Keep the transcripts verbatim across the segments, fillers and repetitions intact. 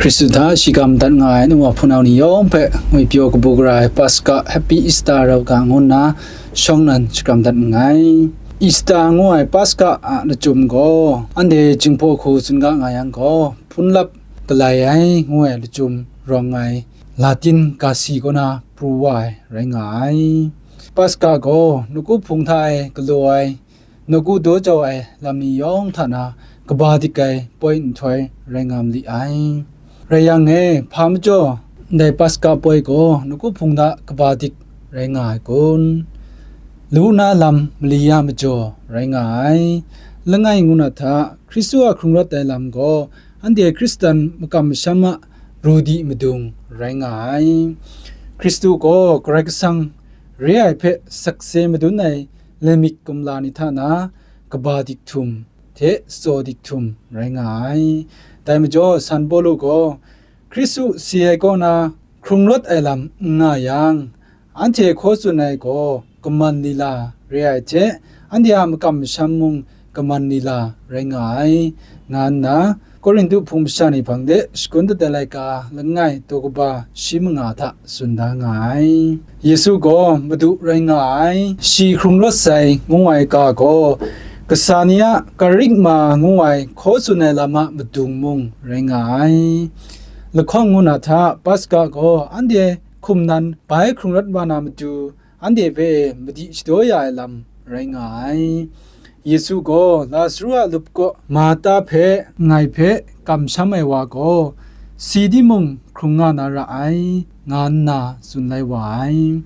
Hkristu hta shikam dat nga ai nu wa hpunau ni yawng hpe ngwipyaw kabu gara ai Paska, Happy Easter, rau ga ngu nna shawng nnan shakram dat nngai. Easter ngu ai Paska a lachyum gaw anhte Jinghpaw hku tsun ga nga yang gaw, hpun lap galai ai ngu ai lachyum rawng ai Latin ga si kaw na pru wa ai rai nga ai. Paska gaw nawku hpung hta e galaw ai, nawku daw jau ai lam ni yawng hta na kaba dik ai poi nhtoi rai nga ma li ai. Rai yang e, hpa majaw ndai Paska poi gaw nawku hpung hta kaba dik rai nga ai kun? Lu na lam mali ya majaw rai nga ai. Langai ngu na hta, Hkristu a hkrung rawt ai lam gaw anhte Hkristan makam masham a ru di madung rai nga ai. Hkristu gaw Karai Kasang re ai hpe sakse madun ai laimik kumla ni hta na kaba dik htum hte tsaw dik htum rai nga ai. Dai majaw, San Pawlu gaw, Hkristu si ai kaw na hkrung rawt ai lam n nga yang, anhte hkaw tsun ai gaw kaman lila re ai hte, anhte a makam masham mung kaman lila rai nga ai, nga nna Korinhtu hpung masha ni hpang de shakun dat ai laika langai daw kaba shi manga hta tsun da nga ai. Yesu gaw Madu rai nga ai. Shi hkrung rawt sai ngu ai ga gaw, kasa ni a kerygma ngu ai hkaw tsun ai lam a madung mung rai nga ai. Lahkawng ngu na hta, Paska gaw anhte hkum nan bai hkrung rawt wa na matu, anhte hpe madi shadaw ya ai lam rai nga ai. Yesu gaw Lasaru a lup kaw Marta hpe, ngai hpe kamsham ai wa gaw, si timung hkrung nga na ra ai, nga nna tsun lai wa ai.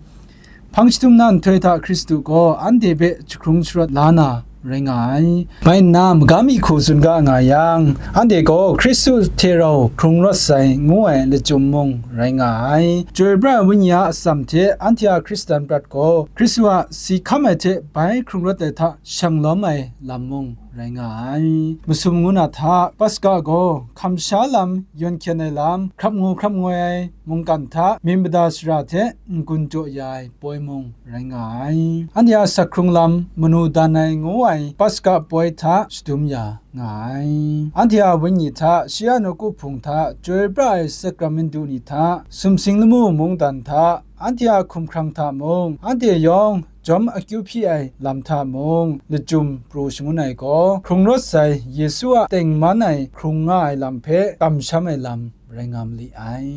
Hpang jahtum na nhtoi hta Hkristu gaw anhte hpe jahkrung sharawt la na rai nga ai. Bai nna, magam mi hku tsun ga nga yang, anhte gaw Hkristu hte rau hkrung rawt sai ngu ai lachyum mung rai nga ai. Chyoi pra ai Wenyi a atsam hte anhte a Hkristan prat gaw Hkristu a si hkam ai hte bai hkrung rawt ai hta shang lawm ai lam mung rai nga ai. Masum ngu na hta, Paska gaw hkam sha lam, yawn hkyen ai lam, hkrap ngu hkrap ngoi ai mungkan hta myit mada sara hte n-gun jaw ya ai poi mung rai nga ai. Anhte a sak hkrung lam manu dan ai ngu ai Paska poi hta shadum ya nga ai. Anhte a wenyi hta, shi a nawku hpung hta, chyoi pra ai sakramentu ni hta, sumsing lamu mungdan hta, anhte a hkumhkrang hta mung, anhte yawng jawm akyu hpyi ai lam hta mung, lachyum pru shangun ai gaw, hkrung rawt sai Yesu a tengman ai hkrung nga ai lam hpe kamsham ai lam rai nga ma li ai.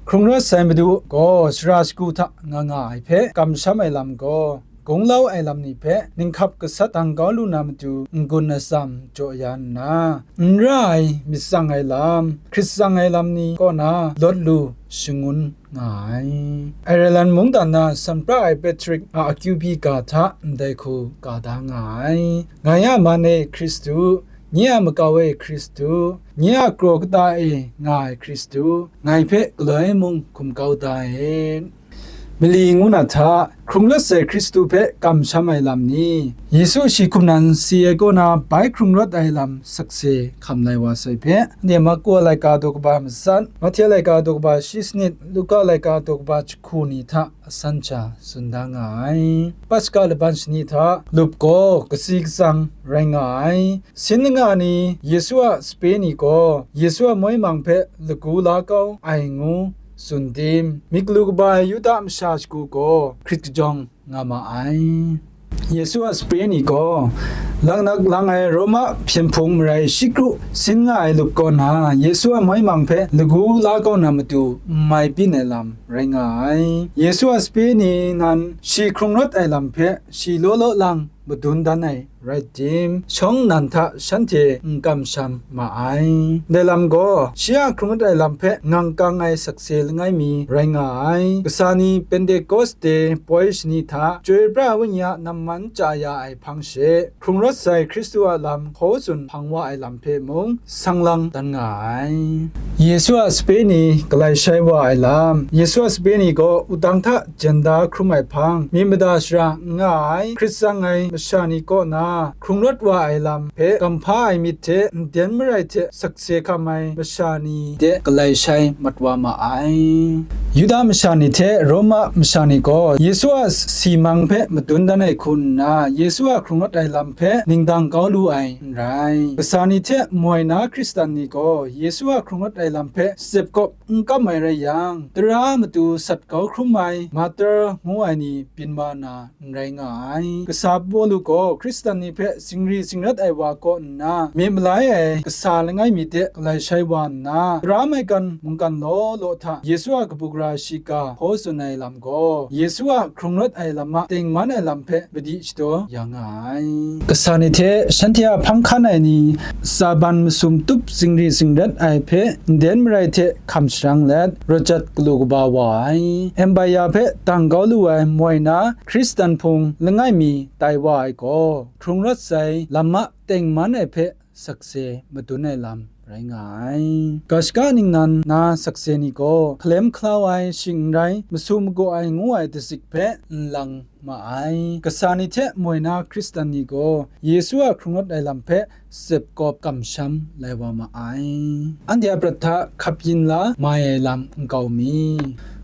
Hkrung rawt sai Madu gaw sara shagu hta nga nga ai hpe kamsham ai lam gaw, gunglau ai lam ni hpe ninghkap gasat dang kau lu na matu n-gun atsam jaw ya nna, n ra ai myit tsang ai lam, hkrit tsang ai lam ni kaw na lawt lu shangun nga ai. Ireland mungdan na san pra ai Patrick a akyu byi ga hta ndai hku ga da nga ai. Ngai a man e Hkristu, nye a makau e Hkristu, nye a kraw kata e nga ai Hkristu, ngai hpe galoi mung hkum kau da e. Mali ngu na hta, hkrung rawt sai Hkristu hpe kamsham ai lam ni, Yesu shi hkum nan si ai kaw na bai hkrung rawt ai lam sakse hkam lai wa sai hpe, anhte Marku a laika daw kaba matsat, Mahte a laika daw kaba shi sanit, Luka a laika daw kaba jahku ni hta asan sha tsun da nga ai. Paska laban shani hta lup gaw kasi katsang rai nga ai. Sin langa ni Yesu a sape ni gaw Yesu a moi mang hpe lagu la kau ai ngu tsun tim, myit galu kaba ai Yuda masha shagu gaw hkrit kajawng nga ma ai. Yesu a sape ni gaw laknak lang ai Roma hpyen hpung marai shi kru sin nga ai lup kaw na, Yesu a moi mang hpe lagu la kau na matu n mai byin ai lam rai nga ai. Yesu a sape ni nan shi hkrung rawt ai lam hpe shi law law lang madun dan ai rai tim, shawng nnan hta shanhte n kamsham ma ai. Ndai lam gaw, shi a hkrung rawt ai lam hpe ngang kang ai sakse langai mi rai nga ai. Kasa ni Pentekoste poi shani hta, Chyoi pra ai Wenyi a namman chya ya ai hpang she, hkrung rawt sai Hkristu a lam hkaw tsun hpang wa ai lam hpe mung sang lang dan nga ai. Yesu a sape ni galai shai wa ai lam. Yesu a sape ni gaw wudang hta jen da hkrum ai hpang, myit mada shara n nga ai, hkrit tsang ai masha ni kaw na hkrung rawt wa ai lam hpe, kamhpa ai myit hte nden marai hte sakse hkam ai masha ni de galai shai mat wa ma ai. Yuda masha ni hte Roma masha ni gaw Yesu a si mang hpe madun dan ai hku nna, Yesu a hkrung rawt ai lam hpe ningdang kau lu ai n rai. Kasa ni hte moi na Hkristan ni gaw Yesu a hkrung rawt ai lam hpe sep kawp n kam ai rai yang, tara matu sat kau hkrum ai martar ngu ai ni byin wa na n rai nga ai. Kasa Pawlu gaw Hkristan ni hpe zingri zingrat ai wa kaw nna, myit malai ai kasa langai mi de galai shai wa nna, tara maigan mungkan law law hta Yesu a kabu gara shiga hkaw tsun ai lam gaw, Yesu a hkrung rawt ai lam a tengman ai lam hpe padi shadaw ya nga ai. Kasa ni hte shanhte a hpang hkan ai ni, Saban masum tup zingri zingrat ai hpe nden marai hte hkam sharang let, rawt jat galu kaba wa ai, Empire hpe dang kau lu ai moi na Hkristan hpung langai mi tai wa ai gaw, hkrung rawt sai lam a tengman ai hpe sakse madun ai lam rai nga ai. Ga shaga ningnan na sakse ni gaw, hkalem hkalau ai shing n rai, masu magaw ai ngu ai dazik hpe n lang ma ai. Kasa ni hte moi na Hkristan ni gaw, Yesu a hkrung rawt ai lam hpe sep kawp kamsham lai wa ma ai. Anhte a prat hta hkap yin la mai ai lam nkau mi,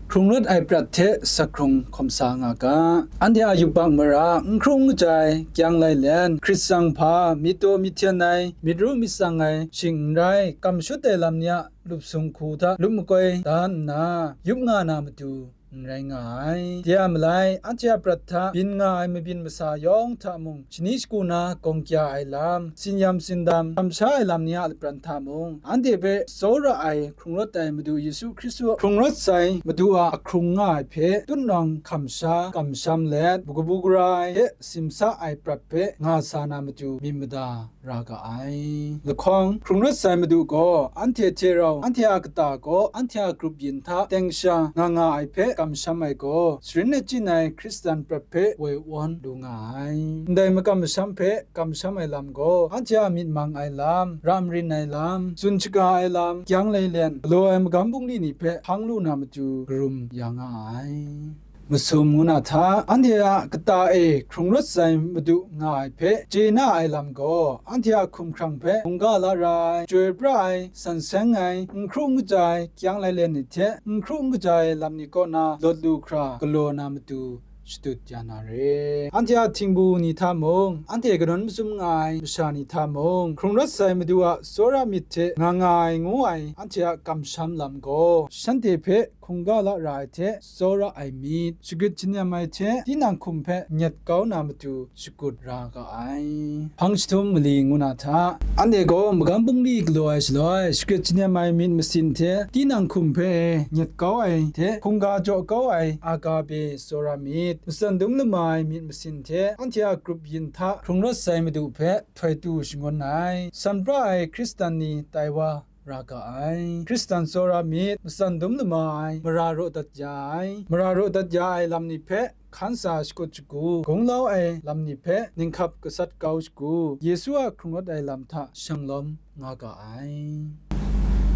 hkrung rawt ai prat hte sak hkrung hkawm sa nga ga. Anhte a yubak mara n hkrung n jai, kyang lailen, hkrit tsang hpa, myit daw myit hten ai, myit ru myit tsang ai, shing n rai, kam shut ai lam ni a lup sung hku hta lup makoi da nna, yup nga na matu, n rai nga ai. De a malai, anhte a prat hta byin nga ai mabyin masa yawng hta mung, shani shagu na gawng kya ai lam, tsin-yam tsindam, hkam sha ai lam ni a lapran hta mung, anhte hpe tsawra ai hkrung rawt ai Madu Yesu Hkristu hkrung rawt sai Madu a ahkrung nga ai hpe tutnawng hkam sha kamsham let, kabu gara ai hte simsa ai prat hpe nga sa na matu myit mada ra ga ai. Lahkawng, hkrung rawt sai Madu gaw anhte hte rau, anhte a kata gaw, anhte a grup yin hta teng sha nga nga ai hpe kamsham ai gaw, sharin achyin ai Hkristan prat hpe woi wan lu nga ai. Ndai makam masham hpe kamsham ai lam gaw, anhte a myit mang ai lam, ra marin ai lam, tsun shaga ai lam, kyang lailen, galaw ai magam bungli ni hpe hpang lu na matu karum ya nga ai. Masum ngu na hta, anhte a kata e hkrung rawt sai Madu nga ai hpe chye na ai lam gaw, anhte a hkumhkrang hpe hkungga la ra ai, chyoi pra ai, san seng ai, n hkru n kaja ai, kyang lailen ni hte n hkru n kaja ai lam ni kaw na lawt lu hkra galaw na matu shadut ya na re. Anhte a htingbu ni hta mung, anhte kanawn mazum nga ai masha ni hta mung, hkrung rawt sai Madu a tsawra myit hte nga nga ai ngu ai anhte a kamsham lam gaw, shanhte hpe hkungga la ra ai hte tsawra ai myit, shagrit shanem ai hte tinang hkum hpe nyet kau na matu shakut ra ga ai. Hpang jahtum mali ngu na hta, anhte gaw magam bungli galaw ai shaloi, shagrit shanem ai myit masin hte tinang hkum hpe nyet kau ai hte hkungga jaw kau ai agape tsawra myit, matsan dum lama ai myit masin hte anhte a grup yin hta hkrung rawt sai Madu hpe htoi tu shangun ai, san pra ai Hkristan ni tai wa ra ga ai. Hkristan tsawra myit, matsan dum lama ai, mara raw dat ya ai, mara raw dat ya ai lam ni hpe hkan sa shakut shagu, gunglau ai lam ni hpe ninghkap gasat kau shagu, Yesu a hkrung rawt ai lam hta shanglawm nga ga ai.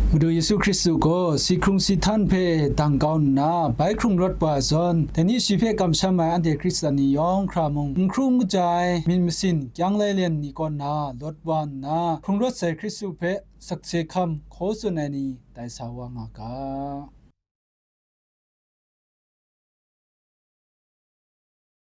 Madu Yesu Hkristu gaw si hkrung si htan hpe dang kau nna, bai hkrung rawt wa ai zawn, dai ni shi hpe kamsham ai anhte Hkristan ni yawng hkra mung, n hkru n kaja ai myit masin kyang lailen ni kaw na lawt wa nna, hkrung rawt sai Hkristu hpe sakse hkam hkaw tsun ai ni tai sa wa nga ga.